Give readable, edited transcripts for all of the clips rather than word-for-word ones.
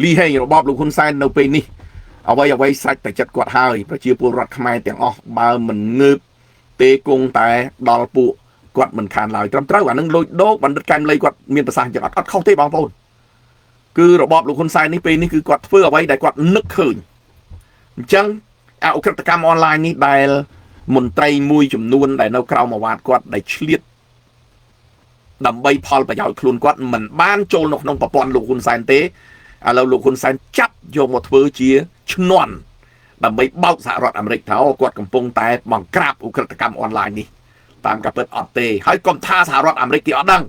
លីហេងរបបលោកហ៊ុនសែននៅពេលនេះអ្វីអ្វីសាច់តែចិត្តគាត់ហើយប្រជាពលរដ្ឋខ្មែរទាំងអស់បើមិនងើបទេគង់តែដល់ពួកគាត់មិនខានឡើយត្រឹមត្រូវអានឹងលួចដោកបណ្ឌិតកែមលីគាត់មានប្រសាសន៍អញ្ចឹងអត់ខុសទេបងប្អូនគឺរបបលោកហ៊ុនសែននេះពេលនេះគឺគាត់ធ្វើអ្វីដែលគាត់នឹកឃើញអញ្ចឹងអឧក្រិដ្ឋកម្មអនឡាញនេះដែលមន្ត្រីមួយចំនួនដែលនៅក្រោមអាវ៉ាតគាត់ដែលឆ្លៀតដើម្បីផលប្រយោជន៍ខ្លួនគាត់មិនបានចូលនៅក្នុងប្រព័ន្ធលោកហ៊ុនសែនទេឥឡូវលោកហ៊ុនសែនចាប់យកមកធ្វើជាឈ្នន់ដើម្បីបោកសហរដ្ឋអាមេរិកថាគាត់កំពុងតែបង្ក្រាបឧក្រិដ្ឋកម្មអនឡាញនេះតាមការពិតអត់ទេហើយកុំថាសហរដ្ឋអាមេរិកគេអត់ដឹង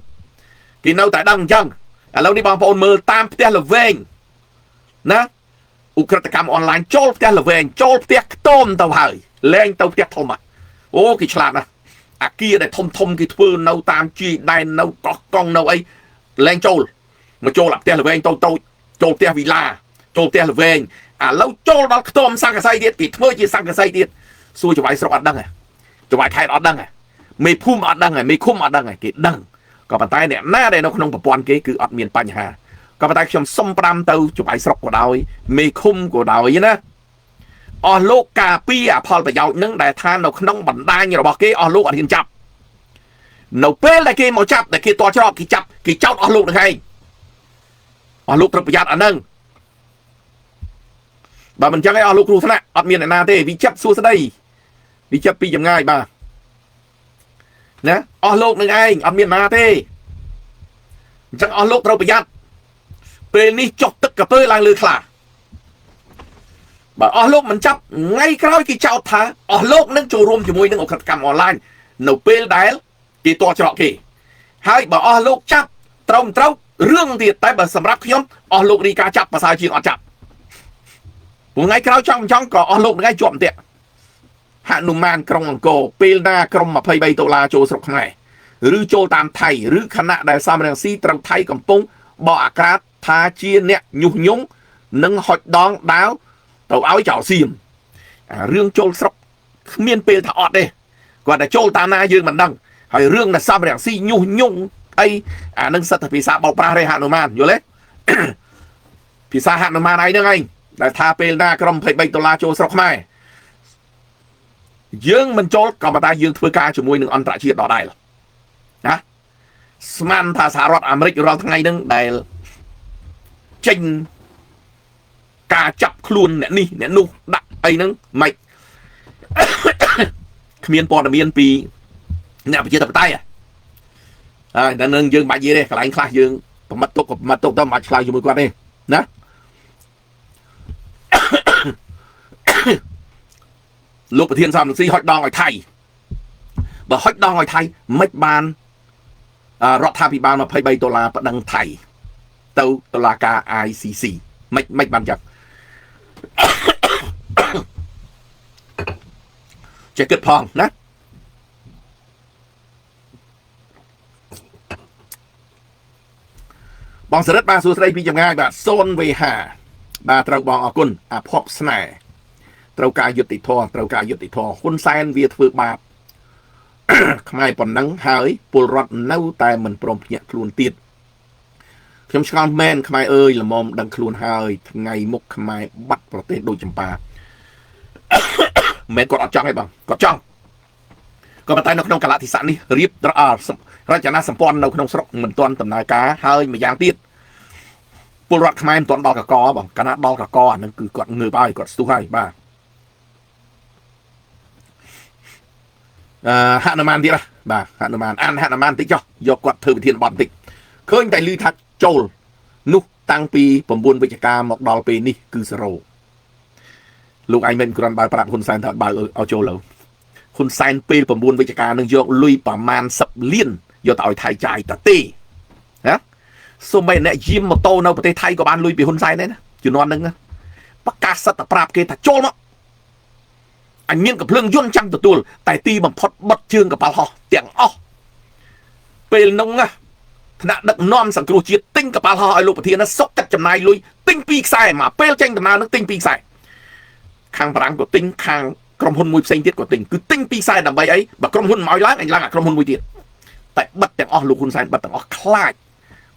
គេនៅតែដឹងអញ្ចឹងឥឡូវនេះបងប្អូនមើលតាមផ្ទះល្វែងណាឧក្រិដ្ឋកម្មអនឡាញចូលផ្ទះល្វែងចូលផ្ទះខ្ទមទៅហើយលែងទៅផ្ទះធំអូគេឆ្លាតណាស់អាគារដែលធំធំគេធ្វើនៅតាមជីដែននៅកោះកុងនៅអីលែងចូលមកចូលអាផ្ទះល្វែងតូចតូចចូលផ្ទះវីឡាចូលផ្ទះល្វែងឥឡូវចូលដល់ខ្ទមសង្កសីទៀតគេធ្វើជាសង្កសីទៀតសួរចៅហ្វាយស្រុកអត់ដឹងចៅហ្វាយខេត្តអត់ដឹងមេភូមិអត់ដឹងមេឃុំអត់ដឹងគេដឹងក៏ប៉ុន្តែអ្នកណាដែលនៅក្នុងប្រព័ន្ធគេគឺអត់មានបញ្ហាក៏ប៉ុន្តែខ្ញុំសុំផ្ដាំទៅចៅហ្វាយស្រុកក៏ដោយមេឃុំក៏ដោយណាអស់លោកការពីអផលប្រយោជន៍នឹងដែលថានៅក្នុងបណ្ដាញរបស់គេអស់លោកអត់ហ៊ានចាប់នៅពេលដែលគេមកចាប់ដែលគេតច្រកគេចាប់គេចោតអស់លោកនឹងឯងអស់លោកត្រូវប្រយ័ត្នអានឹងបើមិនចឹងឯងអស់លោកគ្រោះថ្នាក់អត់មានអ្នកណាទេវិចិត្រសួស្ដីវិចិត្រពីចម្ងាយបាទណាអស់លោកនឹងឯងអត់មានណាទេអញ្ចឹងអស់លោកត្រូវប្រយ័ត្នពេលនេះចុះទឹកកពើឡើងលើខ្លាបើអស់លោកមិនចាប់ថ្ងៃក្រោយគេចោទថាអស់លោកនឹងចូលរួមជាមួយនឹងឧក្រិដ្ឋកម្មអនឡាញនៅពេលដែលគេតច្រកគេហើយបើអស់លោកចាប់ត្រូវមិនត្រូវរឿងទៀតតែបើសម្រាប់ខ្ញុំអស់លោករីការចាប់ប្រសើរជាងអត់ចាប់ព្រោះថ្ងៃក្រោយចង់មិនចង់ក៏អស់លោកនឹងឯងជាប់បន្ទាក់ហនុមានក្រុងអង្គរពេលណាក្រុម23ដុល្លារចូលស្រុកខ្មែរឬចូលតាមថៃឬខណៈដែលសំរងស៊ីត្រូវថៃកំពុងបកអាក្រាតថាជាអ្នកញុះញង់និងហុចដងដាវទៅឲ្យចោលសៀមអារឿងចូលស្រុកគ្មានពេលថាអត់ទេគាត់តែចូលតាមណាយើងមិនដឹងហើយរឿងដែលសំរងស៊ីញុះញង់អីអានឹងសិទ្ធិភាសាបោកប្រាស់ទេហនុមានយល់ទេភាសាហនុមានឯងហ្នឹងឯងដែលថាពេលណាក្រុម23ដុល្លារចូលស្រុកខ្មែរយើងមិនចូលក៏ប៉ុន្តែយើងធ្វើការជាមួយនឹងអន្តរជាតិដដែលណាស្មានថាសហរដ្ឋអាមេរិករាល់ថ្ងៃហ្នឹងដែលចេញការចាប់ខ្លួនអ្នកនេះអ្នកនោះដាក់អីហ្នឹងមិនគ្មានព័ត៌មានពីអ្នកប្រជាធិបតេយ្យហើយតែនឹងយើងបាច់និយាយទេកន្លែងខ្លះយើងប្រមិតទុកក៏ប្រមិតទុកទៅមិនបាច់ឆ្លើយជាមួយគាត់ទេណាលោកប្រធានសំរងស៊ីហុចដងឲ្យថៃបើហុចដងឲ្យថៃមិនបានរដ្ឋាភិបាល23ដុល្លារប្តឹងថៃទៅតុលាការ ICC មិនបានចឹងចេះគិតផងណាបងសរិទ្ធបាទសួស្តីពីចម្ងាយបាទសូនវេហាបាទត្រូវបងអរគុណអាភពស្នេហ៍ត្រូវការយុត្តិធម៌ត្រូវការយុត្តិធម៌ហ៊ុនសែនវាធ្វើបាបខ្មែរប៉ុណ្ណឹងហើយពលរដ្ឋនៅតែមិនព្រមភ្ញាក់ខ្លួនទៀតខ្ញុំឆ្ងល់មែនខ្មែរអើយល្មមដឹងខ្លួនហើយថ្ងៃមុខខ្មែរបាត់ប្រទេសដូចចម្ប៉ាមិនមែនគាត់អត់ចង់ទេបងគាត់ចង់ក៏ប៉ុន្តែនៅក្នុងកលៈទេសៈនេះរៀបរចនាសម្ព័ន្ធនៅក្នុងស្រុកមិនទាន់ដំណើរការហើយម្យ៉ាងទៀតពលរដ្ឋខ្មែរមិនទាន់ដល់កកបងកាលណាដល់កកអានឹងគឺគាត់ងើបហើយគាត់ស្ទុះហើយបាទហនុមានទៀតបាទហនុមានអានហនុមានតិចចុះយកគាត់ធ្វើវិធានបទតិចឃើញតែឮថាចូលនោះតាំងពី9វិច្ឆិកាមកដល់ពេលនេះគឺ0លោកឯងមិនគ្រាន់បើប្រាប់ហ៊ុនសែនថាបើឲ្យចូលលើហ៊ុនសែនពេល9វិច្ឆិកានឹងយកលុយប្រមាណ10លានយកទៅឲ្យថៃចាយតាទេណាសូម្បីអ្នកយាមម៉ូតូនៅប្រទេសថៃក៏បានលុយពីហ៊ុនសែនដែរណាជំនាន់ហ្នឹងប្រកាសសិទ្ធិប្រាប់គេថាចូលមកអញមានកំភ្លើងយន្តចាំទទួលតែទីបំផុតបិទជើងកប៉ាល់ហោះទាំងអស់ពេលនោះណាថ្នាក់ដឹកនាំសង្គ្រោះជាតិទិញកប៉ាល់ហោះឲ្យលោកប្រធានណាសុកចិត្តចំណាយលុយទិញ2ខ្សែមកពេលចេញដំណើរនឹងទិញ2ខ្សែខាងបារាំងក៏ទិញខាងក្រុមហ៊ុនមួយផ្សេងទៀតក៏ទិញគឺទិញ2ខ្សែដើម្បីអីបើក្រុមហ៊ុនមកឲ្យឡើងអញឡើងអាក្រុមហ៊ុនមួយទៀតតែបិទទាំងអស់លោកហ៊ុនសែនបិទទាំងអស់ខ្លាច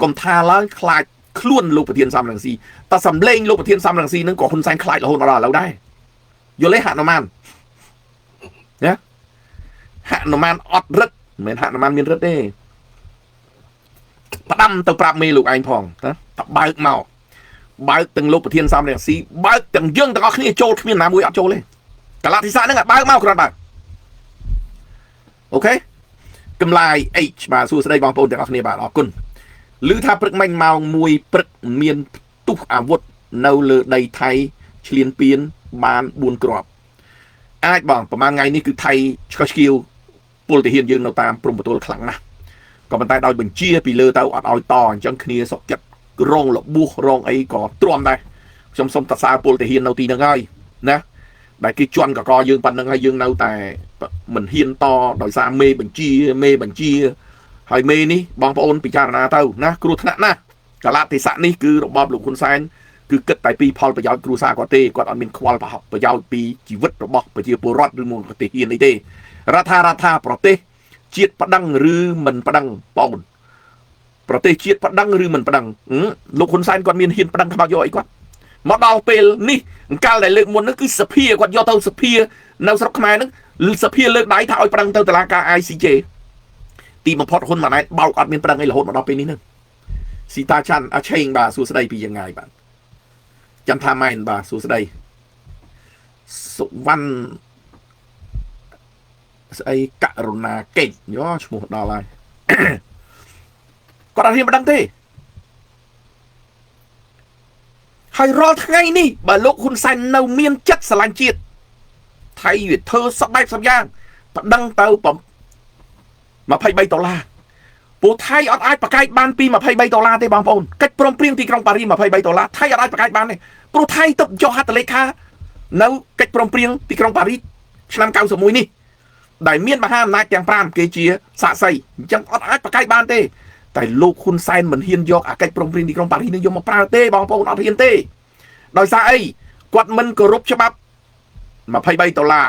កុំថាឡើយខ្លាច ខ្លួនលោកប្រធានសំរងស៊ីតែសំលេងលោកប្រធានសំរងស៊ីនឹងក៏ហ៊ុនសែនខ្លាចរហូតមកដល់ឥឡូវដែរយល់ទេហនុមានណាហនុមានអត់រឹតមិនមែនហនុមានមានរឹតទេផ្ដាំទៅប្រាប់មេលោកឯងផងណាតបើកមកបើកទាំងលោកប្រធានសំរងស៊ីបើកទាំងយើងទាំងអស់គ្នាចូលគ្មានណាមួយអត់ចូលទេកលៈទេសៈហ្នឹងបើកមកគ្រាន់បើអូខេកម្លាយ H បាទសួស្តីបងប្អូនទាំងអស់គ្នាបាទអរគុណឮថាព្រឹកមិញម៉ោង1ព្រឹកមានផ្ទុះអាវុធនៅលើដីថៃឈ្លានពានបាន4គ្រាប់អាចបងប្រហែលថ្ងៃនេះគឺថៃឆ្កឹះឆ្កៀវពលទាហានយើងនៅតាមព្រំប្រទល់ខ្លាំងណាស់ក៏ប៉ុន្តែដោយបញ្ជាពីលើទៅអត់ឲ្យតអញ្ចឹងគ្នាសុកចិត្តរងរបួសរងអីក៏ទ្រាំដែរខ្ញុំសូមតសើពលទាហាននៅទីហ្នឹងហើយណាដែលគេជន់កកយើងប៉ុណ្្នឹងហើយយើងនៅតែមិនហ៊ានតដោយសារមេបញ្ជាមេបញ្ជាហើយមេនេះបងប្អូនពិចារណាទៅណាគ្រោះថ្នាក់ណាស់កលៈទេសៈនេះគឺរបបលោកហ៊ុនសែនគឺគិតតែពីផលប្រយោជន៍គ្រួសារគាត់ទេគាត់អត់មានខ្វល់ប្រយោជន៍ពីជីវិតរបស់ប្រជាពលរដ្ឋឬមកប្រទេសហ៊ានអីទេរដ្ឋារដ្ឋាប្រទេសជាតិប្តឹងឬមិនប្តឹងបងប្រទេសជាតិប្តឹងឬមិនប្តឹងលោកហ៊ុនសែនគាត់មានហ៊ានប្តឹងខ្មោចយកអីគាត់មកដល់ពេលនេះអង្កលដែលលើកមុននោះគឺសភាគាត់យកទៅសភានៅស្រុកខ្មែរហ្នឹងសភាលើកដៃថាឲ្យប្តឹងទៅតុលាការ ICJ ទីបំផុតហ៊ុនម៉ាណែតបោកអត់មានប្តឹងអីរហូតមកដល់ពេលនេះហ្នឹងស៊ីតាច័ន្ទអាឆេងបាទសួស្តីពីយ៉ាងងាយបាទចន្ទថាម៉ែនបាទសួស្តីសុវណ្ណស្អីករុណាកេតយោឈ្មោះដល់ហើយគាត់អត់ហ៊ានប្តឹងទេហើយរាល់ថ្ងៃនេះបើលោកហ៊ុនសែននៅមានចិត្តស្រឡាញ់ជាតិថៃវាធ្វើសពបែបសពយ៉ាងប្តឹងទៅ23ដុល្លារពួកថៃអត់អាចប្រកែកបានពី23ដុល្លារទេបងប្អូនកិច្ចព្រមព្រៀងទីក្រុងប៉ារីស23ដុល្លារថៃអត់អាចប្រកែកបានទេព្រោះថៃទៅយកហត្ថលេខានៅកិច្ចព្រមព្រៀងទីក្រុងប៉ារីសឆ្នាំ91នេះដែលមានមហាអំណាចទាំង5គេជាសាក្សីអញ្ចឹងអត់អាចប្រកែកបានទេតែលោកហ៊ុនសែនមិនហ៊ានយកអាកិច្ចព្រមព្រៀងទីក្រុងប៉ារីសនេះយកមកប្រើទេបងប្អូនអត់ហ៊ានទេដោយសារអីគាត់មិនគោរពច្បាប់23ដុល្លារ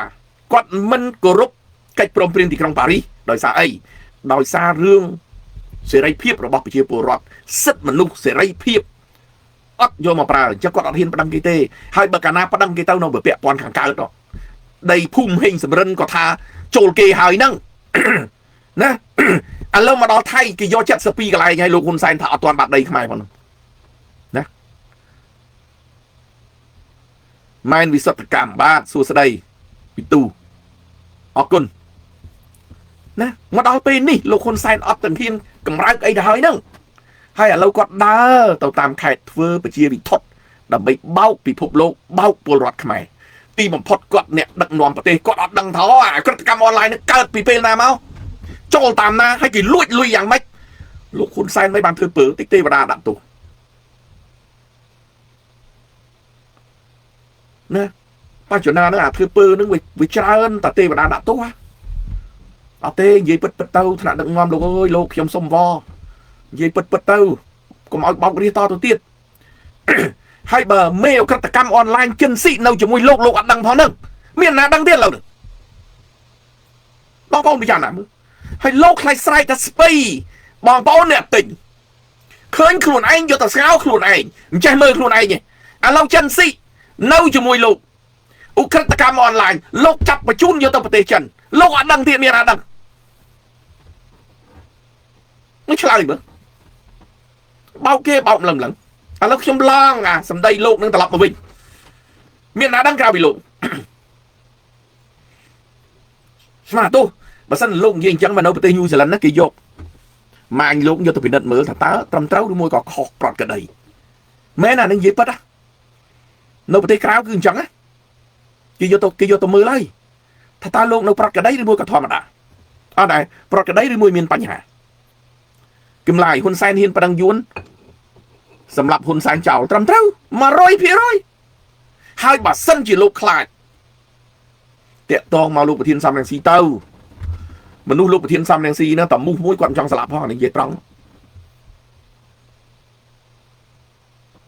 គាត់មិនគោរពកិច្ចព្រមព្រៀងទីក្រុងប៉ារីសដោយសារអីដោយសាររឿងសេរីភាពរបស់ប្រជាពលរដ្ឋសិទ្ធិមនុស្សសេរីភាពអត់យកមកប្រើអញ្ចឹងគាត់អត់ហ៊ានប្តឹងគេទេហើយបើកាលណាប្តឹងគេទៅនៅពាក់ព័ន្ធខាងកើតដីភូមិហេងសំរិនក៏ថាចូលគេហើយហ្នឹងណាឥឡូវមកដល់ថៃគេយក72កន្លែងហើយលោកហ៊ុនសែនថាអត់ទាន់បាត់ដីខ្មែរផងណាម៉ែនវិសុទ្ធកម្មបាទសួស្តីពីទូអរគុណណាមកដល់ពេលនេះលោកហ៊ុនសែនអត់ទាំងហ៊ានកម្រើកអីទៅហើយហ្នឹងហើយឥឡូវគាត់ដើរទៅតាមខេត្តធ្វើប្រជាវិថុតដើម្បីបោកពិភពលោកបោកពលរដ្ឋខ្មែរទីបំផុតគាត់អ្នកដឹកនាំប្រទេសគាត់អត់ដឹងថាអាក្រិតកម្មអនឡាញនឹងកើតពីពេលណាមកចូលតាមណាហើយគេលួចលុយយ៉ាងម៉េចលោកហ៊ុនសែនមិនបានធ្វើពើតិចទេវតាដាក់ទោសណាបច្ចុប្បន្នហ្នឹងអាធ្វើពើហ្នឹងវាច្រើនតែទេវតាដាក់ទោសអត់ទេនិយាយពិតពិតទៅថ្នាក់ដឹកនាំលោកអើយលោកខ្ញុំសុំវនិយាយពិតពិតទៅកុំឲ្យបោករាសតទៅទៀតហើយបើមេអក្រិតកម្មអនឡាញចិនស៊ីនៅជាមួយលោកលោកអត់ដឹងផងហ្នឹងមានណាដឹងទៀតឡើយបងប្អូនពិចារណាមើលហើយលោកខ្លាចស្រែកថាស្ពៃបងប្អូនអ្នកទិញឃើញខ្លួនឯងយកទៅស្ងោខ្លួនឯងមិនចេះមើលខ្លួនឯងទេឥឡូវចិនស៊ីនៅជាមួយលោកឧក្រិដ្ឋកម្មអនឡាញលោកចាប់បញ្ជូនយកទៅប្រទេសចិនលោកអត់ដឹងទៀតមានណាដឹងមិនឆ្លើយមើលបោកគេបោកម្លឹងម្លឹងឥឡូវខ្ញុំឡងអាសម្ដីលោកនឹងត្រឡប់មកវិញមានណាដឹងក្រៅពីលោកស្មាទោះបើសិនលោកនិយាយអញ្ចឹងមកនៅប្រទេសញូហ្សេឡង់ណាគេយកម៉ាញ់លោកយកទៅពិនិត្យមើលថាតើត្រឹមត្រូវឬមួយក៏ខុសប្រតិក្តីមែនអានឹងនិយាយពិតណានៅប្រទេសក្រៅគឺអញ្ចឹងណាគេយកទៅមើលហើយថាតើលោកនៅប្រតិក្តីឬមួយក៏ធម្មតាអត់ដែរប្រតិក្តីឬមួយមានបញ្ហាកម្លាយហ៊ុនសែនហ៊ានប្តឹងយួនសម្រាប់ហ៊ុនសែនចោលត្រឹមត្រូវ100%ហើយបើសិនជាលោកខ្លាចតាក់តងមកលោកប្រធានសំរងស៊ីទៅមនុស្សលោកប្រធានសំរងស៊ីហ្នឹងតែមូសមួយគាត់មិនចង់ស្លាប់ផងនិយាយត្រង់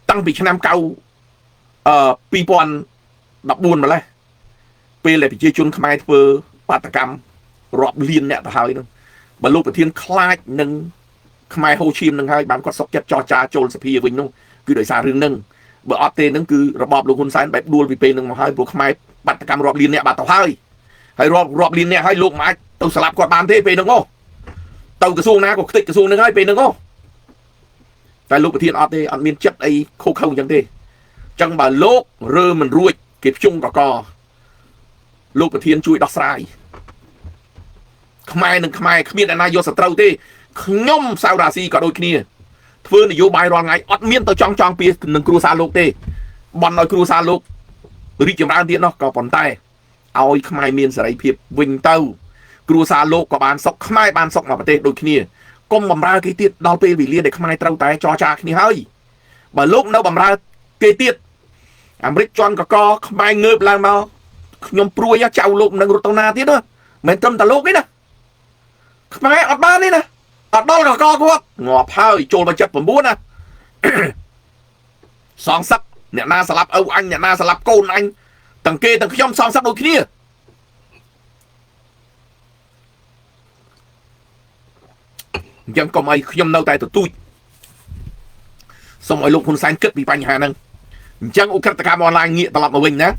តាំងពីឆ្នាំ9 2014ម្លេះពេលដែលប្រជាជនខ្មែរធ្វើបាតកម្មរាប់លានអ្នកទៅហើយហ្នឹងបើលោកប្រធានខ្លាចនឹង ខ្មែរហូឈាមនឹងហើយបានគាត់សុកចិត្តចរចាចូលសភាវិញនោះគឺដោយសាររឿងហ្នឹងបើអត់ទេហ្នឹងគឺរបបលោកហ៊ុនសែនបែបដួលពីពេលហ្នឹងមកហើយព្រោះខ្មែរបាតកម្មរាប់លានអ្នកបាត់ទៅហើយហើយរាប់លានអ្នកហើយលោកមិនអាចទៅស្លាប់គាត់បានទេពេលហ្នឹងអូទៅក្រសួងណាក៏ខ្ទេចក្រសួងហ្នឹងហើយពេលហ្នឹងអូតែលោកប្រធានអត់ទេអត់មានចិត្តអីខុសខើអញ្ចឹងទេចឹងបើលោករើមិនរួចគេភ្ជុងកកលោកប្រធានជួយដោះស្រាយខ្មែរនឹងខ្មែរគ្មានអ្នកណាយកសត្រូវទេខ្ញុំសៅរាស៊ីក៏ដូចគ្នាធ្វើនយោបាយរាល់ថ្ងៃអត់មានទៅចង់ពីនឹងគ្រួសារលោកទេបន់ឲ្យគ្រួសារលោករីកចម្រើនទៀតនោះក៏ប៉ុន្តែឲ្យខ្មែរមានសេរីភាពវិញទៅគ្រួសារលោកក៏បានសុខខ្មែរបានសុខមកប្រទេសដូចគ្នាកុំបំរើគេទៀតដល់ពេលវេលាដែលខ្មែរត្រូវតែចរចាគ្នាហើយបើលោកនៅបំរើគេទៀតអាមេរិកជន់កកខ្មែរងើបឡើងមកខ្ញុំព្រួយចៅលោកនឹងរត់ទៅណាទៀតណាមិនត្រឹមតែលោកទេណាខ្មែរអត់បានទេណាអត់ដល់កកគាត់ងាប់ហើយចូលមក79ណាសងសឹកអ្នកណាស្លាប់ឪអញអ្នកណាស្លាប់កូនអញទាំងគេទាំងខ្ញុំសងសឹកដូចគ្នាអញ្ចឹងកុំឲ្យខ្ញុំនៅតែទទូចសូមឲ្យលោកហ៊ុនសែនគិតពីបញ្ហាហ្នឹងអញ្ចឹងឧក្រិដ្ឋកម្មអនឡាញងាកត្រឡប់មកវិញណា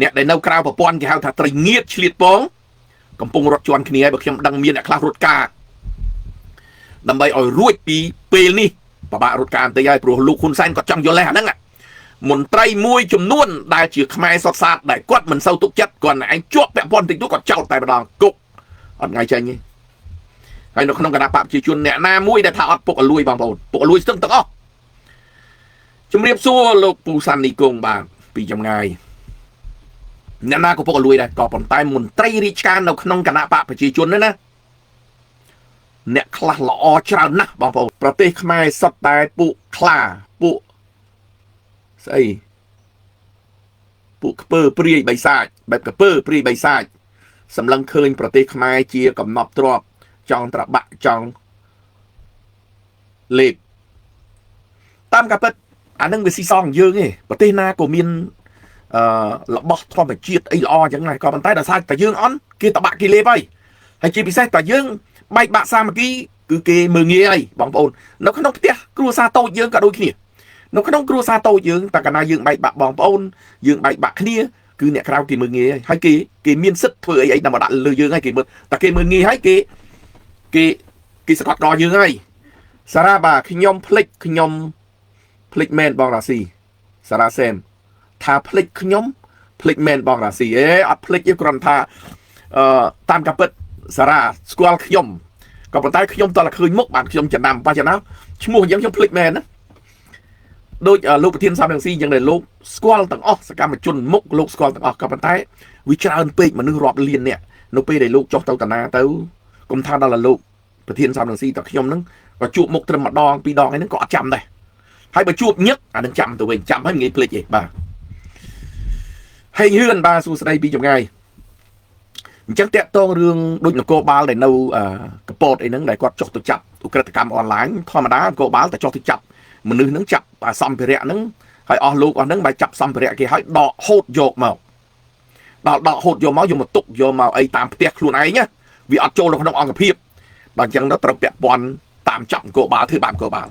អ្នកដែលនៅក្រៅប្រព័ន្ធគេហៅថាត្រីងៀតឆ្លៀតពងកំពុងរត់ជន់គ្នាហើយបើខ្ញុំដឹងមានអ្នកខ្លះរត់ការដើម្បីឲ្យរួចពីពេលនេះពិបាករត់ការបន្តិចហើយព្រោះលោកហ៊ុនសែនគាត់ចង់យល់លេសអាហ្នឹងមន្ត្រីមួយចំនួនដែលជាខ្មែរសុទ្ធសាធដែលគាត់មិនសូវទុកចិត្តគាត់ឯងជាប់ពាក់ព័ន្ធតិចតួចគាត់ចោទតែម្ដងគុកអត់ថ្ងៃចេញទេហើយនៅក្នុងគណៈបកប្រជាជនអ្នកណាមួយដែលថាអត់ពុកអលួយបងប្អូនពុកអលួយស្ទឹងទាំងអស់ជំរាបសួរលោកពូសាន់នីគង់បាទពីចម្ងាយអ្នកណាក៏ពុកអលួយដែរក៏ប៉ុន្តែមន្ត្រីរាជការនៅក្នុងគណៈបកប្រជាជនហ្នឹងណាអ្នកខ្លះល្អច្រើនណាស់បងប្អូនប្រទេសខ្មែរសុទ្ធតែពួកខ្លាពួកស្អីពួកខ្ពើព្រាយបិសាចបែបកពើព្រាយបិសាចសម្លឹងឃើញប្រទេសខ្មែរជាកំណប់ទ្របចង់ត្របាក់ចង់លេបតាមការពិតអានឹងវាស៊ីសងយើងឯងប្រទេសណាក៏មានរបស់ធម្មជាតិអីល្អអញ្ចឹងដែរក៏ប៉ុន្តែដោយសារតែយើងអន់គេតបាក់គេលេបហើយហើយជាពិសេសតែយើងបែកបាក់សាមគ្គីគឺគេមើងងាយហើយបងប្អូននៅក្នុងផ្ទះគ្រួសារតូចយើងក៏ដូចគ្នានៅក្នុងគ្រួសារតូចយើងតែកាលណាយើងបែកបាក់បងប្អូនយើងបែកបាក់គ្នាគឺអ្នកក្រៅគេមើងងាយហើយគេមានសិទ្ធធ្វើអីអីដើម្បីដាក់លើយើងហើយគេមើលតែគេមើងងាយហើយគេគេគេសកត់កយើងហើយសារ៉ាបាទខ្ញុំភ្លេចខ្ញុំភ្លេចមែនបងរាស៊ីសារ៉ាសែមថាភ្លេចខ្ញុំភ្លេចមែនបងរាស៊ីអេអត់ភ្លេចទេគ្រាន់ថាតាមការពិតសារ៉ាស្គាល់ខ្ញុំក៏ប៉ុន្តែខ្ញុំតើឃើញមុខបានខ្ញុំចំណាំបាចំណាំឈ្មោះអញ្ចឹងខ្ញុំភ្លេចមែនណាដូចលោកប្រធានសំរងស៊ីអញ្ចឹងដែលលោកស្គាល់ទាំងអស់សកម្មជនមុខលោកស្គាល់ទាំងអស់ក៏ប៉ុន្តែវាច្រើនពេកមនុស្សរាប់លានអ្នកនៅពេលដែលលោកចុះទៅតាណាទៅកុំថាដល់លោកប្រធានសំរងស៊ីតខ្ញុំហ្នឹងក៏ជួបមុខត្រឹមម្ដងពីរដងអីហ្នឹងក៏អត់ចាំដែរហើយបើជួបញឹកអានឹងចាំទៅវិញចាំហើយងាយភ្លេចឯងបាទហេងហឿនបាទសួស្តីពីចម្ងាយអញ្ចឹងតាក់ទងរឿងដូចនគរបាលដែលនៅកពតអីហ្នឹងដែលគាត់ចុះទៅចាប់ឧក្រិដ្ឋកម្មអនឡាញធម្មតានគរបាលតែចុះទៅចាប់មនុស្សហ្នឹងចាប់សម្ភារៈហ្នឹងហើយអស់លោកអស់ហ្នឹងបើចាប់សម្ភារៈគេហើយដកហូតយកមកដល់ដកហូតយកមកយកមកទុកយកមកអីតាមផ្ទះខ្លួនឯងណាវាអត់ចូលនៅក្នុងអង្គភាពដល់អញ្ចឹងទៅត្រូវពាក់ព័ន្ធតាមចាប់នគរបាលធ្វើបាបនគរបាល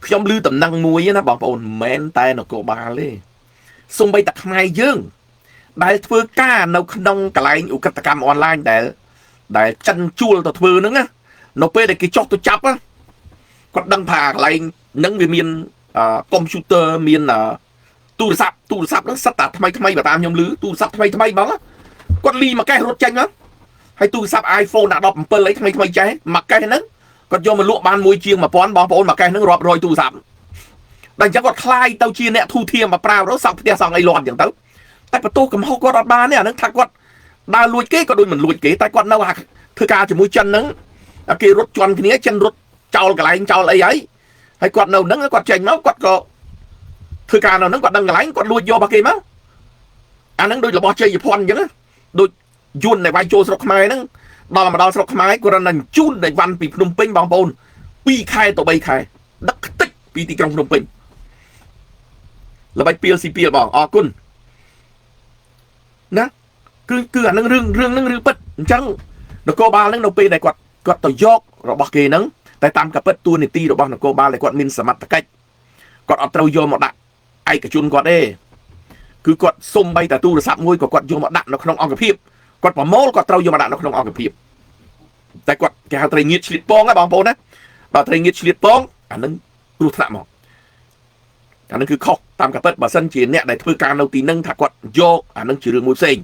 ខ្ញុំឮតំណែងមួយណាបងប្អូនមិនមែនតែនគរបាលទេសូម្បីតែខ្មែរយើងដែលធ្វើការនៅក្នុងកន្លែងឧក្រិដ្ឋកម្មអនឡាញដែលចិនជួលទៅធ្វើហ្នឹងណានៅពេលដែលគេចុះទៅចាប់គាត់ដឹងថាកន្លែងហ្នឹងវាមានកុំព្យូទ័រមានទូរស័ព្ទទូរស័ព្ទហ្នឹងសិតតែថ្មីថ្មីបើតាមខ្ញុំឮទូរស័ព្ទថ្មីថ្មីហ្មងគាត់លីមកកេះរត់ចេញមកហើយទូរស័ព្ទ iPhone 17អីថ្មីថ្មីចេះមកកេះហ្នឹងគាត់យកមកលក់បានមួយជាង1000បងប្អូនមកកេះហ្នឹងរាប់រយទូរស័ព្ទដល់អញ្ចឹងគាត់ខ្លាយទៅជាអ្នកធូធាមកប្រាវទៅសង់ផ្ទះសង់អីលាន់អញ្ចឹងទៅតែបន្ទោសកំហុសគាត់អត់បានទេអានឹងថាគាត់ដើរលួចគេក៏ដូចមិនលួចគេតែគាត់នៅធ្វើការជាមួយចិនហ្នឹងគេរត់ជន់គ្នាចិនរត់ចោលកន្លែងចោលអីហើយហើយគាត់នៅហ្នឹងគាត់ចេញមកគាត់ក៏ធ្វើការនៅហ្នឹងគាត់ដឹងកន្លែងគាត់លួចយករបស់គេមកអាហ្នឹងដូចរបស់ជ័យភ័ណ្ឌអញ្ចឹងដូចយួនដែលវាយចូលស្រុកខ្មែរហ្នឹងដល់មកដល់ស្រុកខ្មែរគាត់នឹងជូនដែលវ៉ាន់ពីភ្នំពេញបងប្អូន2ខែទៅ3ខែដឹកខ្ទេចពីទីក្រុងភ្នំពេញល្បិចពីលស៊ីពីលបងអរគុណណាគឺអានឹងរឿងហ្នឹងរឿងពិតអញ្ចឹងនគរបាលហ្នឹងនៅពេលដែលគាត់ទៅយករបស់គេហ្នឹង តែតាមកពិតតួនាទីរបស់នគរបាលដែលគាត់មានសមត្ថកិច្ចគាត់អត់ត្រូវយកមកដាក់ឯកជនគាត់ទេគឺគាត់សុំបីតែទូរស័ព្ទមួយក៏គាត់យកមកដាក់នៅក្នុងអង្គភាពគាត់ប្រមូលគាត់ត្រូវយកមកដាក់នៅក្នុងអង្គភាពតែគាត់គេហៅត្រីងៀតឆ្លៀតពងហ៎បងប្អូនណាបើត្រីងៀតឆ្លៀតពងអានឹងគ្រោះថ្នាក់មកអានឹងគឺខុសតាមកពិតបើសិនជាអ្នកដែលធ្វើការនៅទីនឹងថាគាត់យកអានឹងជារឿងមួយផ្សេង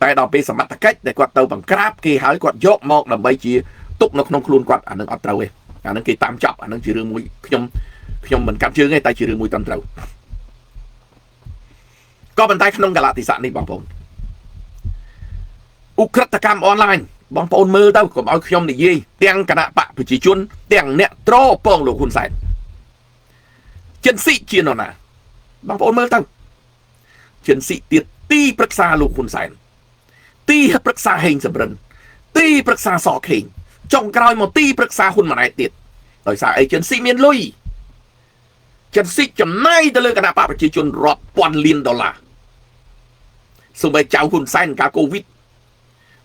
តែដល់ពេលសមត្ថកិច្ចដែលគាត់ទៅបង្ក្រាបគេហើយគាត់យកមកដើម្បីជាទុកនៅក្នុងខ្លួនគាត់អានឹងអត់ត្រូវទេអានឹងគេតាមចាប់អានឹងជារឿងមួយខ្ញុំមិនកាត់ជើងទេតែជារឿងមួយត្រឹមត្រូវក៏ប៉ុន្តែក្នុងកលៈទេសៈនេះបងប្អូនឧក្រិដ្ឋកម្មអនឡាញបងប្អូនមើលទៅកុំឲ្យខ្ញុំនិយាយទាំងគណៈបកប្រជាជនទាំងអ្នកត្រពងលោកហ៊ុនសែនចិនស៊ីជានរណាបងប្អូនមើលទៅចិនស៊ីទៀតទីប្រឹក្សាលោកហ៊ុនសែនទីប្រឹក្សាហេងសំរិនទីប្រឹក្សាសខេងចុងក្រោយមកទីប្រឹក្សាហ៊ុនម៉ាណែតទៀតដោយសារអីចិនស៊ីមានលុយចិនស៊ីចំណាយទៅលើគណៈបកប្រជាជនរាប់ពាន់លានដុល្លារសូម្បីចៅហ៊ុនសែនកាលកូវីដ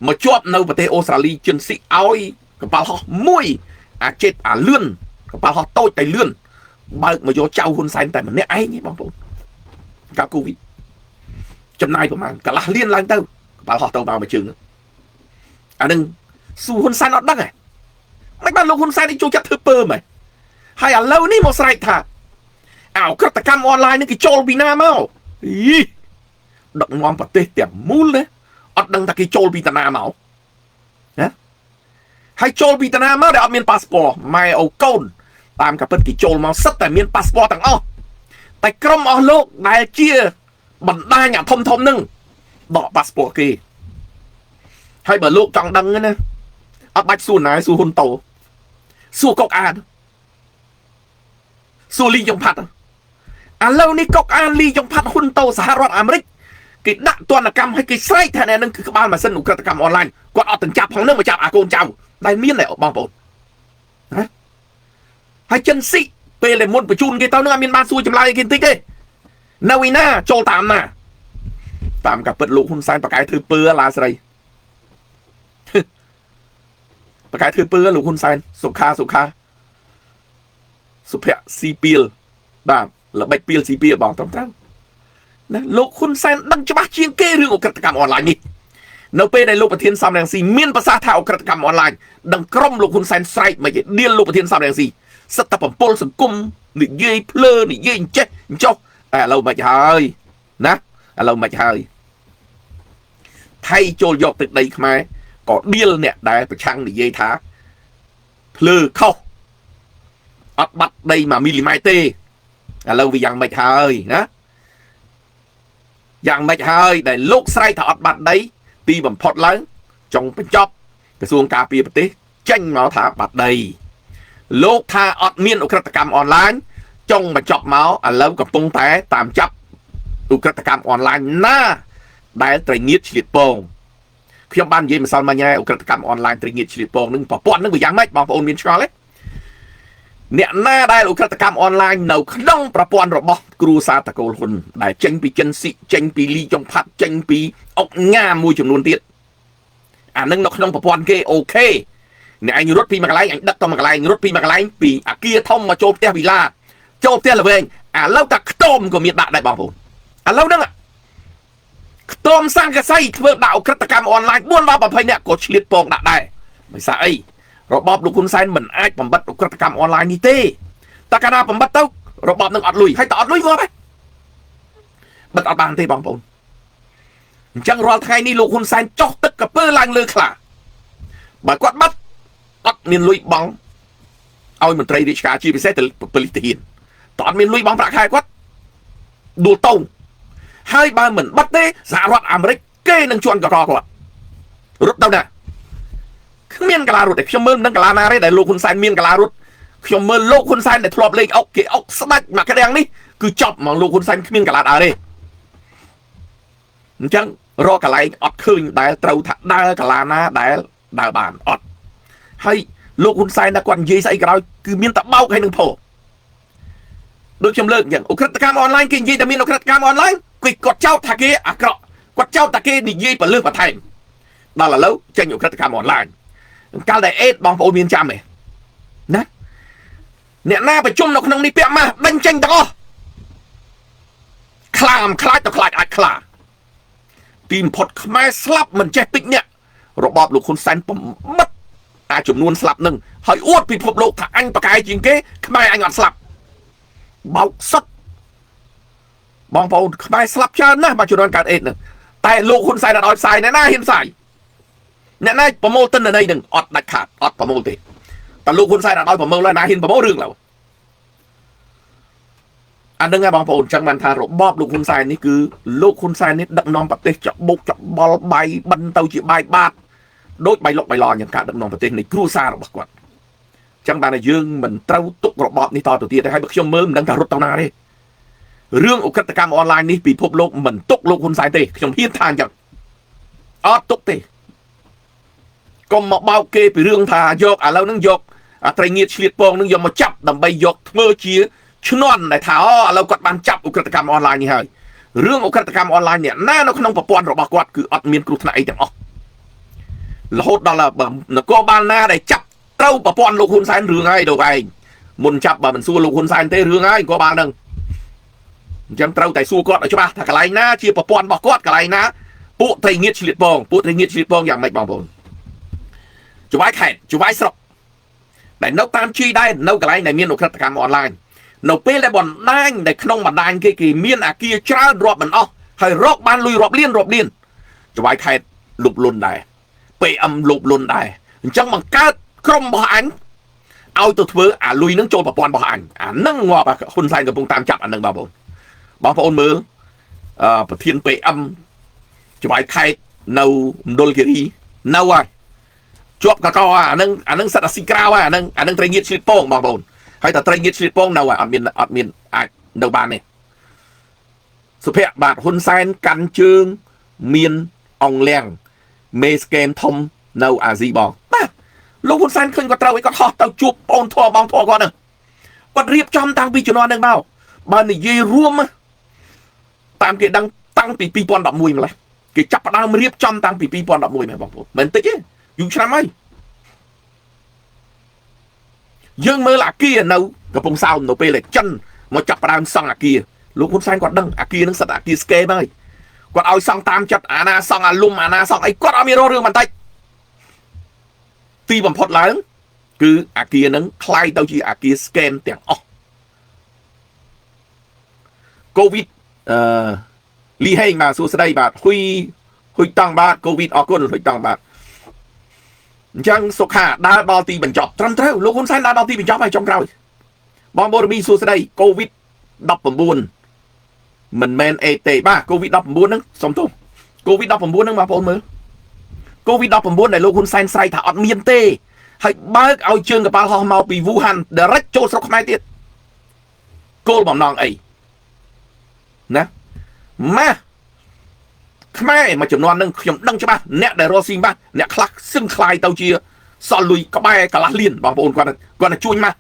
មកជាប់នៅប្រទេសអូស្ត្រាលីចិនស៊ីឲ្យកប៉ាល់ហោះមួយអាចិត្តអាលឿនកប៉ាល់ហោះតូចតែលឿនបើកមកយកចៅហ៊ុនសែនតែម្នាក់ឯងបងប្អូនកាលកូវីដចំណាយប្រហែលកន្លះលានឡើងទៅកប៉ាល់ហោះទៅមកមួយជើងអានឹងស៊ូហ៊ុនសែនអត់ដឹងហ៎មិនបានលោកហ៊ុនសែននេះចូលចិត្តធ្វើពើហ្មងហើយឥឡូវនេះមកស្រែកថាអោក្រតកម្មអនឡាញនេះគេចូលពីណាមកអីដឹកនាំប្រទេសទាំងមូលណាអត់ដឹងថាគេចូលពីតាណាមកណាហើយចូលពីតាណាមកដែលអត់មានប៉ាសពតម៉ែអូកូនតាមកពិតគេចូលមកសិតតែមានប៉ាសពតទាំងអស់តែក្រុមអស់លោកដែលជាបណ្ដាញអាធំធំនឹងដកប៉ាសពតគេហើយបើលោកចង់ដឹងណាអត់បាច់សួរណាសួរហ៊ុនតូសួរកុកអានសួរលីចុងផាត់ឥឡូវនេះកុកអានលីចុងផាត់ហ៊ុនតូសហរដ្ឋអាមេរិកគេដាក់ទណ្ឌកម្មឲ្យគេស្រែកថាអ្នកនឹងគឺក្បាលម៉ាស៊ីនឧក្រិដ្ឋកម្មអនឡាញគាត់អត់ទាំងចាប់ផងនឹងមកចាប់អាកូនចៅដែលមានតែបងប្អូនណាហើយចិនស៊ីពេលដែលមុនបញ្ជូនគេទៅនឹងអត់មានបានសួរចម្លើយគេបន្តិចទេនៅឯណាចូលតាមណាតាមកាពិតលោកហ៊ុនសែនបកកែធ្វើពើឡាស្រីបកកែធ្វើពើលោកហ៊ុនសែនសុខាសុខាសុភ័ក្រស៊ីពីលបាទល្បិចពីលស៊ីពីលបងត្រឹមត្រូវណាលោកហ៊ុនសែនដឹងច្បាស់ជាងគេរឿងឧក្រិដ្ឋកម្មអនឡាញនេះនៅពេលដែលលោកប្រធានសំរងស៊ីមានប្រសាសន៍ថាឧក្រិដ្ឋកម្មអនឡាញដឹងក្រុមលោកហ៊ុនសែនស្រែកមកគេដៀលលោកប្រធានសំរងស៊ីសិតតែបំពល់សង្គមនិយាយភ្លើនិយាយចេះចុះតែឥឡូវមិនហើយណាឥឡូវមិនហើយថៃចូលយកទឹកដីខ្មែរក៏ដៀលអ្នកដែលប្រឆាំងនិយាយថាភ្លើខុសអត់បាត់ដី1មីលីម៉ែត្រទេឥឡូវវាយ៉ាងម៉េចហើយណាយ៉ាងម៉េចហើយដែលលោកស្រែកថាអត់បាត់ដីទីបំផុតឡើងចុងបញ្ចប់ក្រសួងការពារប្រទេសចេញមកថាបាត់ដីលោកថាអត់មានឧក្រិដ្ឋកម្មអនឡាញចុងបញ្ចប់មកឥឡូវកំពុងតែតាមចាប់ឧក្រិដ្ឋកម្មអនឡាញណាដែលត្រីងៀតឆ្លៀតពងខ្ញុំបាននិយាយម្សិលមិញហើយឧក្រិដ្ឋកម្មអនឡាញត្រីងៀតឆ្លៀតពងនឹងប្រព័ន្ធនឹងវាយ៉ាងម៉េចបងប្អូនមានឆ្ងល់ទេអ្នកណាដែលឧក្រិដ្ឋកម្មអនឡាញនៅក្នុងប្រព័ន្ធរបស់គ្រួសារតកូលហ៊ុនដែលចេញពីចិនស៊ីចេញពីលីចុងផាត់ចេញពីអុកញ៉ាមួយចំនួនទៀតអានឹងនៅក្នុងប្រព័ន្ធគេអូខេអ្នកឯងរត់ពីមួយកន្លែងអញដឹកទៅមួយកន្លែងរត់ពីមួយកន្លែងពីអាគារធំមកចូលផ្ទះវិឡាចូលផ្ទះល្វែងឥឡូវតែខ្ទមក៏មានដាក់ដែរបងប្អូនឥឡូវហ្នឹងខ្ទមសង្កសីធ្វើដាក់ឧក្រិដ្ឋកម្មអនឡាញ4ដល់20នាក់ក៏ឆ្លៀតពងដាក់ដែរមិនស្អីរបបលោកហ៊ុនសែនមិនអាចបំបត្តិឧក្រិដ្ឋកម្មអនឡាញនេះទេតែកាលណាបំបត្តិទៅរបបនឹងអត់លុយហើយតអត់លុយងាប់ហើយបិទអត់បានទេបងប្អូនអញ្ចឹងរាល់ថ្ងៃនេះលោកហ៊ុនសែនចុះទឹកកពើឡើងលើខ្លាបើគាត់បាត់អត់មានលុយបង់ឲ្យមន្ត្រីរាជការជាពិសេសទៅប៉ូលីសទាហានតអត់មានលុយបង់ប្រាក់ខែគាត់ដួលតោងហើយបើមិនបិទទេសហរដ្ឋអាមេរិកគេនឹងជន់កកគាត់រត់ទៅណាគ្មានកលារត់ទេខ្ញុំមើលមិនដឹងកលាណាទេដែលលោកហ៊ុនសែនមានកលារត់ខ្ញុំមើលលោកហ៊ុនសែនដែលធ្លាប់លេងអុកគេអុកស្ដាច់មកក្តាំងនេះគឺចប់ហ្មងលោកហ៊ុនសែនគ្មានកលាដើរទេអញ្ចឹងរកកន្លែងអត់ឃើញដែលត្រូវថាដើរកលាណាដែលដើរបានអត់ហើយលោកហ៊ុនសែនដែលគាត់និយាយស្អីក៏ដោយគឺមានតែបោកហើយនឹងផោដូចខ្ញុំលើកអញ្ចឹងឧក្រិដ្ឋកម្មអនឡាញគេនិយាយតែមានឧក្រិដ្ឋកម្មអនឡាញគេគាត់ចោទថាគេអាក្រក់គាត់ចោទថាគេនិយាយពលឹះបន្ថែមដល់ឥឡូវចេញឧក្រិដ្ឋកម្មអនឡាញកាលដែលអេតបងប្អូនមានចាំទេណា អ្នកណាប្រជុំនៅក្នុងនេះពាក់ម៉ាស់ដេញចេញទាំងអស់ខ្លាមខ្លាចទៅខ្លាចអាចខ្លាទីបំផុតខ្មែរស្លាប់មិនចេះតិចអ្នករបបលោកហ៊ុនសែនបំបិតអាចំនួនស្លាប់នឹងហើយអួតពិភពលោកថាអញប្រកែជាងគេខ្មែរអញអត់ស្លាប់បោកសុតបងប្អូនខ្មែរស្លាប់ច្រើនណាស់បើជំនាន់កើតអេដនឹងតែលោកហ៊ុនសែនអត់ឲ្យផ្សាយអ្នកណាហ៊ានផ្សាយអ្នកណាប្រមូលទិន្នន័យនឹងអត់ដាច់ខាតអត់ប្រមូលទេតែលោកហ៊ុនសែនអត់ឲ្យប្រមូលហើយណាហ៊ានប្រមូលរឿងឡើយអានឹងឯងបងប្អូនចឹងបានថារបបលោកហ៊ុនសែននេះគឺលោកហ៊ុនសែននេះដឹកនាំប្រទេសច្បុកច្បល់បាយបិណ្ឌទៅជាបាយបាតដូចបាយលុកបាយឡយ៉ាងការដឹកនាំប្រទេសនៃគ្រួសាររបស់គាត់ចឹងបានតែយើងមិនត្រូវទុករបបនេះតទៅទៀតទេហើយបើខ្ញុំមើលមិនដឹងថារត់ទៅណាទេរឿងឧក្រិដ្ឋកម្មអនឡាញនេះពិភពលោកមិនទុកលោកហ៊ុនសែនទេខ្ញុំហ៊ានថាអញ្ចឹងអត់ទុកទេកុំមកបោកគេពីរឿងថាយកឥឡូវហ្នឹងយកត្រីងៀតឆ្លៀតពងនឹងយកមកចាប់ដើម្បីយកធ្វើជាឈ្នន់ដែលថាអូឥឡូវគាត់បានចាប់ឧក្រិដ្ឋកម្មអនឡាញនេះហើយរឿងឧក្រិដ្ឋកម្មអនឡាញនេះណានៅក្នុងប្រព័ន្ធរបស់គាត់គឺអត់មានគ្រោះថ្នាក់អីទាំងអស់រហូតដល់នគរបាលណាដែលចាប់ត្រូវប្រព័ន្ធលោកហ៊ុនសែនរឿងហើយដល់ឯងមុនចាប់បើមិនសួរលោកហ៊ុនសែនទេរឿងហើយនគរបាលនឹងអញ្ចឹងត្រូវតែសួរគាត់ឲ្យច្បាស់ថាកន្លែងណាជាប្រព័ន្ធរបស់គាត់កន្លែងណាពួកត្រីងៀតឆ្លៀតពងពួកត្រីងៀតឆ្លៀតពងយ៉ាងម៉េចបងប្អូនចវាយខេត្តចវាយស្រុកដែលនៅតាមជីដែរនៅកន្លែងដែលមានឧក្រិដ្ឋកម្មអនឡាញនៅពេលដែលបណ្ដាញដែលក្នុងបណ្ដាញគេគេមានអាគារច្រើនរាប់មិនអស់ហើយរកបានលុយរាប់លានរាប់លានចវាយខេត្តលុបលុនដែរ PM លុបលុនដែរអញ្ចឹងបង្កើតក្រុមរបស់អញឲ្យទៅធ្វើអាលុយនឹងចូលប្រព័ន្ធរបស់អញអានឹងងាប់ហ៊ុនសែនកំពុងតាមចាប់អានឹងបងប្អូនបងប្អូនមើលប្រធាន PM ចវាយខេត្តនៅមណ្ឌលគិរីនៅហើយជាប់កកអានឹងអានឹងសិតអាស៊ីក្រៅហើយអានឹងអានឹងត្រីងៀតឆ្លៀតពងបងប្អូនហើយតែត្រីងៀតឆ្លៀតពងនៅហើយអត់មានអត់មានអាចនៅបានទេសុភ័ក្របាទហ៊ុនសែនកាន់ជើងមានអង្លៀងមេស្កេមធំនៅអាស៊ីបងបាទលោកហ៊ុនសែនឃើញគាត់ត្រូវឲ្យគាត់ហោះទៅជួបបងធរបងធរគាត់ហ្នឹងគាត់រៀបចំតាំងពីជំនាន់ហ្នឹងមកបើនិយាយរួមតាមគេដឹងតាំងពី2011ម្លេះគេចាប់ផ្ដើមរៀបចំតាំងពី2011មែនបងប្អូនមិនតិចទេយូរឆ្នាំហើយយើងមើលអាគារនៅកំពង់សោមនៅពេលដែលចិនមកចាប់ផ្ដើមសង់អាគារលោកហ៊ុនសែនគាត់ដឹងអាគារនឹងសិតអាគារស្កេមហើយគាត់ឲ្យសង់តាមចិត្តអាណាសង់អាលុំអាណាសង់អីគាត់អត់មានរករឿងបន្តិចទីបំផុតឡើងគឺអាគារនឹងคล้ายទៅជាអាគារស្កេមទាំងអស់កូវីដអឺលីហេងបាទសួស្តីបាទហ៊ុយហ៊ុយតង់បាទកូវីដអរគុណហ៊ុយតង់បាទអញ្ចឹងសុខាដើរដល់ទីបញ្ចប់ត្រឹមត្រូវលោកហ៊ុនសែនដើរដល់ទីបញ្ចប់ហើយចុងក្រោយបងបូរមីសួស្តីកូវីដ19មិនមែនអេទេបាទកូវីដ19ហ្នឹងសុំទោសកូវីដ19ហ្នឹងបងប្អូនមើលកូវីដ19ដែលលោកហ៊ុនសែនស្រែកថាអត់មានទេហើយបើកឲ្យជើងកប៉ាល់ហោះមកពីវូហាន direct ចូលស្រុកខ្មែរទៀតគោលបំណងអីណាម៉ាស់ខ្មែរមួយចំនួននឹងខ្ញុំដឹងច្បាស់អ្នកដែលរកស៊ីម៉ាស់អ្នកខ្លះសឹងខ្លាយទៅជាសល់លុយក្បែរកន្លះលានបងប្អូនគាត់គាត់ជួញម៉ាស់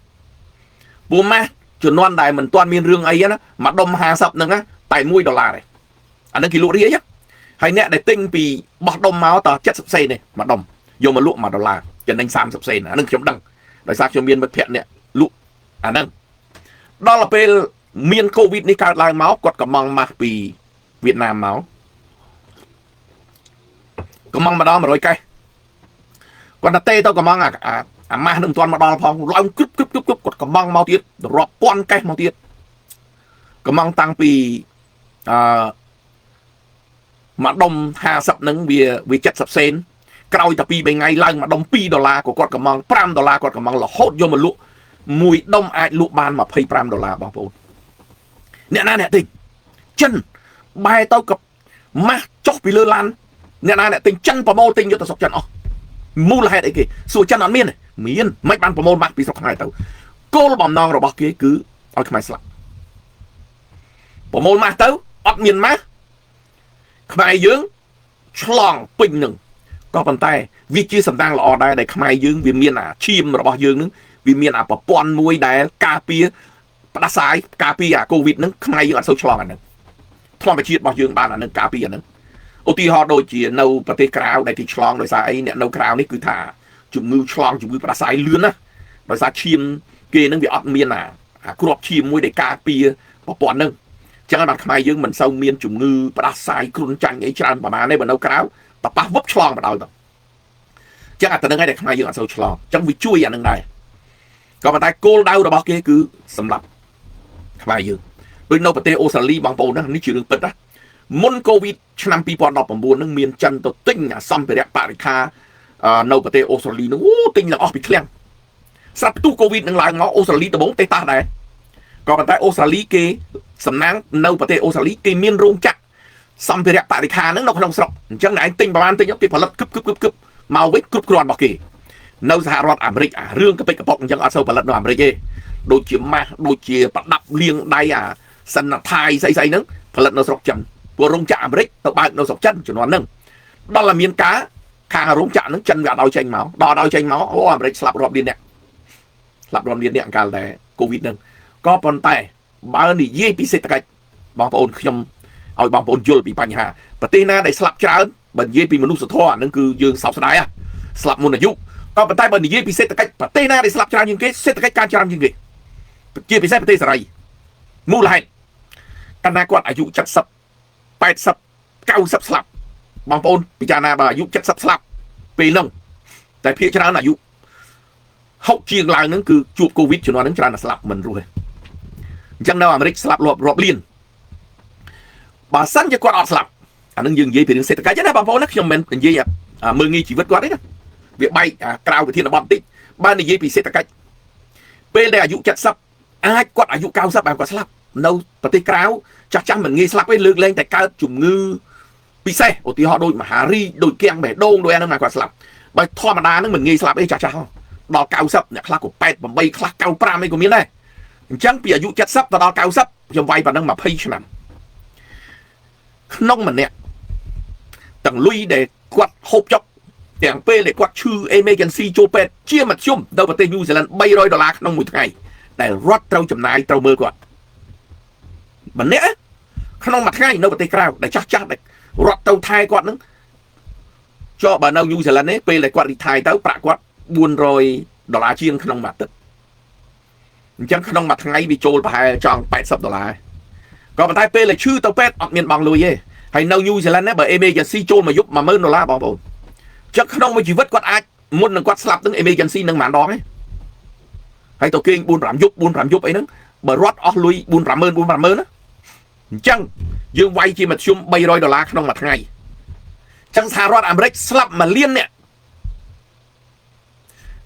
ពូម៉ាស់ជំនាន់ដែលមិនទាន់មានរឿងអីណាមួយដុំ50ហ្នឹងណាតែ1ដុល្លារទេអានឹងគេលក់រាយហើយអ្នកដែលទិញពីបោះដុំមកត70សេនទេមួយដុំយកមកលក់1ដុល្លារចំណេញ30សេនអានឹងខ្ញុំដឹងដោយសារខ្ញុំមានមិត្តភ័ក្តិអ្នកលក់អាហ្នឹងដល់ពេលមានកូវីដនេះកើតឡើងមកគាត់កំងម៉ាស់ពីវៀតណាមមកកំងម្ដង100កេសគាត់តែទេទៅកំងអាអាម៉ាស់នឹងមិនទាន់មកដល់ផងឡើងក្រឹបក្រឹបក្រឹបក្រឹបគាត់កំងមកទៀតរាប់ពាន់កេសមកទៀតកំងតាំងពីអឺមួយដុំ50នឹងវា70សេនក្រោយតែ2 3ថ្ងៃឡើងមួយដុំ2ដុល្លារក៏គាត់កំង5ដុល្លារគាត់កំងរហូតយកមកលក់មួយដុំអាចលក់បាន25ដុល្លារបងប្អូនអ្នកណាអ្នកទិញចិនបែរទៅក៏ម៉ាស់ចុះពីលើឡានអ្នកណាអ្នកទិញចិនប្រមូលទិញយកទៅស្រុកចិនអស់មូលហេតុអីគេសួរចិនអត់មានមានមិនបានប្រមូលម៉ាស់ពីស្រុកខ្មែរទៅគោលបំណងរបស់គេគឺឲ្យខ្មែរស្លាប់ប្រមូលម៉ាស់ទៅអត់មានម៉ាស់ខ្មែរយើងឆ្លងពេញនឹងក៏ប៉ុន្តែវាជាសំណាងល្អដែរដែលខ្មែរយើងវាមានអាឈាមរបស់យើងនឹងវាមានអាប្រព័ន្ធមួយដែលការពារផ្ដាសាយការពារអាកូវីដនឹងខ្មែរយើងអត់សូវឆ្លងអានឹងធម្មជាតិរបស់យើងបានអានឹងការពារអានឹងឧទាហរណ៍ដូចជានៅប្រទេសក្រៅដែលគេឆ្លងដោយសារអីអ្នកនៅក្រៅនេះគឺថាជំងឺឆ្លងជំងឺផ្ដាសាយលឿនណាដោយសារឈាម គេនឹងវាអត់មានអាគ្រាប់ឈាមមួយដែលការពារប្រព័ន្ធនឹងចឹងហើយបាទខ្មែរយើងមិនសូវមានជំងឺផ្ដាសាយគ្រុនចាញ់អីច្រើនប្រហែលទេបើនៅក្រៅតប៉ះវឹបឆ្លងបដ ாய் ទៅចឹងអាទៅនឹងឯងដែលខ្មែរយើងអត់សូវឆ្លងចឹងវាជួយអានឹងដែរក៏ប៉ុន្តែគោលដៅរបស់គេគឺសម្រាប់ខ្មែរយើងដូចនៅប្រទេសអូស្ត្រាលីបងប្អូនណានេះជារឿងពិតណាមុនកូវីដឆ្នាំ2019នឹងមានចិនទៅទិញអាសម្ភារៈបរិខានៅប្រទេសអូស្ត្រាលីនឹងអូទិញឡើងអស់ពីឃ្លាំងស្រាប់ផ្ទុះកូវីដនឹងឡើងមកអូស្ត្រាលីដំបូងទេតាស់ដែរក៏ប៉ុន្តែអូស្ត្រាលីគេសំណាងនៅប្រទេសអូស្ត្រាលីគេមានរោងចក្រសម្ភារៈបរិខាហ្នឹងនៅក្នុងស្រុកអញ្ចឹងឯងទិញប្រហែលទិញគេផលិតគឹបគឹបគឹបគឹបមកវិញគ្រប់គ្រាន់របស់គេនៅសហរដ្ឋអាមេរិកអារឿងកពិចកប៉ុកអញ្ចឹងអត់សូវផលិតនៅអាមេរិកទេដូចជាម៉ាស់ដូចជាប្រដាប់លាងដៃអាសិនថៃស្អីស្អីហ្នឹងផលិតនៅស្រុកចិនព្រោះរោងចក្រអាមេរិកទៅបើកនៅស្រុកចិនជំនាន់ហ្នឹងដល់តែមានការខាងរោងចក្រហ្នឹងចិនវាអត់ឲ្យចេញមកដល់ឲ្យចេញមកអូអាមេរិកស្លាប់រាប់លានអ្នកស្លាប់រាប់លានអ្នកកាលតែកូវីដហ្នឹងក៏ប៉ុន្តែបើនិយាយពីសេដ្ឋកិច្ចបងប្អូនខ្ញុំឲ្យបងប្អូនយល់ពីបញ្ហាប្រទេសណាដែលស្លាប់ច្រើនបើនិយាយពីមនុស្សធម៌ហ្នឹងគឺយើងសោកស្ដាយស្លាប់មុនអាយុក៏ប៉ុន្តែបើនិយាយពីសេដ្ឋកិច្ចប្រទេសណាដែលស្លាប់ច្រើនជាងគេសេដ្ឋកិច្ចការច្រើនជាងគេជាពិសេសប្រទេសសេរីមូលហេតុកាលណាគាត់អាយុ70 80 90ស្លាប់បងប្អូនពិចារណាបើអាយុ70ស្លាប់ពេលហ្នឹងតែភាគច្រើនអាយុ60ជាងឡើងហ្នឹងគឺជួបកូវីដជំនាន់ហ្នឹងច្រើនតែស្លាប់មិនរស់ទេអញ្ចឹងនៅអាមេរិកស្លាប់រាប់លានបើសិនជាគាត់អត់ស្លាប់អានឹងយើងនិយាយពីរឿងសេដ្ឋកិច្ចណាបងប្អូនណាខ្ញុំមិននិយាយមើងងាយជីវិតគាត់ទេណាវាបែកក្រៅវិធានបទបន្តិចបើនិយាយពីសេដ្ឋកិច្ចពេលដែលអាយុ70អាចគាត់អាយុ90បានគាត់ស្លាប់នៅប្រទេសក្រៅចាស់ចាស់មិនងាយស្លាប់ទេលើកលែងតែកើតជំងឺពិសេសឧទាហរណ៍ដូចមហារីកដូចគាំងបេះដូងដូចអាហ្នឹងណាគាត់ស្លាប់បើធម្មតាហ្នឹងមិនងាយស្លាប់ទេចាស់ចាស់ដល់90អ្នកខ្លះក៏88ខ្លះ95អីក៏មានដែរអញ្ចឹងពីអាយុ70ទៅដល់90ខ្ញុំវាយប៉ុណ្ណឹង20ឆ្នាំក្នុងម្នាក់ទាំងលុយដែលគាត់ហូបចុកទាំងពេលដែលគាត់ឈឺ emergency ចូលពេទ្យជាមធ្យមនៅប្រទេសញូហ្សេឡង់300ដុល្លារក្នុងមួយថ្ងៃដែលរដ្ឋត្រូវចំណាយត្រូវមើលគាត់ម្នាក់ក្នុងមួយថ្ងៃនៅប្រទេសក្រៅដែលចាស់ចាស់ដែលរដ្ឋទៅថែគាត់នឹងចុះបើនៅញូហ្សេឡង់នេះពេលដែលគាត់ retire ទៅប្រាក់គាត់400ដុល្លារជាងក្នុងមួយអាទិត្យអញ្ចឹងក្នុងមួយថ្ងៃវាចូលប្រហែលចង់80ដុល្លារក៏ប៉ុន្តែពេលដែលឈឺទៅពេទ្យអត់មានបង់លុយទេហើយនៅញូហ្សេឡង់នេះបើ emergency ចូលមកយប់10000ដុល្លារបងប្អូនចឹងក្នុងមួយជីវិតគាត់អាចមុននឹងគាត់ស្លាប់នឹង emergency នឹងប៉ុន្មានដងទេហើយទៅគេង4 5យប់4 5យប់អីហ្នឹងបើរត់អស់លុយ4 50000 4 50000ណាអញ្ចឹងយើងវាយជាមធ្យម300ដុល្លារក្នុងមួយថ្ងៃចឹងសហរដ្ឋអាមេរិកស្លាប់1លានអ្នក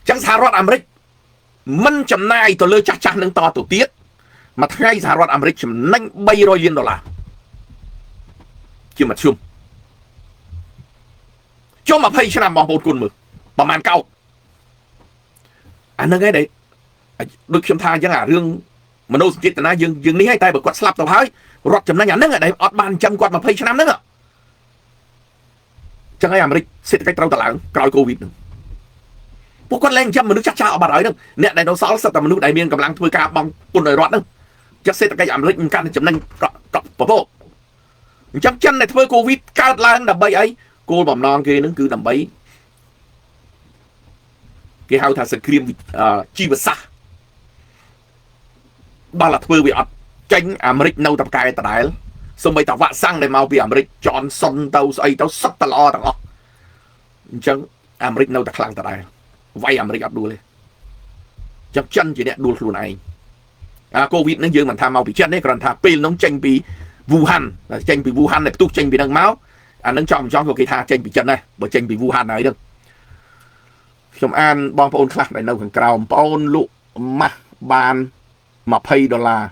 ចឹងសហរដ្ឋអាមេរិកមិនចំណាយទៅលើចាស់ចាស់នឹងតទៅទៀតមួយថ្ងៃសហរដ្ឋអាមេរិកចំណេញ300លានដុល្លារជាមធ្យមចុះ20ឆ្នាំបងប្អូនគុណមើលប្រហែលកោតអានឹងឯងដែលដូចខ្ញុំថាអញ្ចឹងអារឿងមនោសញ្ចេតនាយើងយើងនេះហើយតែបើគាត់ស្លាប់ទៅហើយរត់ចំណេញអាហ្នឹងដែលអត់បានចិញ្ចឹមគាត់20ឆ្នាំហ្នឹងចឹងហើយអាមេរិកសេដ្ឋកិច្ចត្រូវតឡើងក្រោយកូវីដហ្នឹងពួកគាត់លែងចិញ្ចឹមមនុស្សចាស់ចាស់អស់បាត់ហើយហ្នឹងអ្នកដែលនៅសល់សិតតែមនុស្សដែលមានកម្លាំងធ្វើការបង់ពន្ធឲ្យរដ្ឋហ្នឹងចឹងសេដ្ឋកិច្ចអាមេរិកមិនកាន់ចំណេញកក់កក់ពពកអញ្ចឹងចិនដែលធ្វើកូវីដកើតឡើងដើម្បីអីគោលបំណងគេហ្នឹងគឺដើម្បីគេហៅថាសង្គ្រាមជីវសាស្ត្រដល់តែធ្វើវាអត់ចេញអាមេរិកនៅតែប្រកែដដែលសូម្បីតែវ៉ាក់សាំងដែលមកពីអាមេរិកចនសុនទៅស្អីទៅសុទ្ធតែល្អទាំងអស់អញ្ចឹងអាមេរិកនៅតែខ្លាំងដដែលវាយអាមេរិកអត់ដួលទេអញ្ចឹងចិនជាអ្នកដួលខ្លួនឯងអាកូវីដហ្នឹងយើងមិនថាមកពីចិនទេគ្រាន់ថាពេលហ្នឹងចេញពីវូហានចេញពីវូហានដែលផ្ទុះចេញពីហ្នឹងមកអាហ្នឹងចង់ក៏គេថាចេញពីចិនដែរបើចេញពីវូហានហើយហ្នឹងខ្ញុំអានបងប្អូនខ្លះដែលនៅខាងក្រោមបងប្អូនលក់ម៉ាស់បាន20ដុល្លារ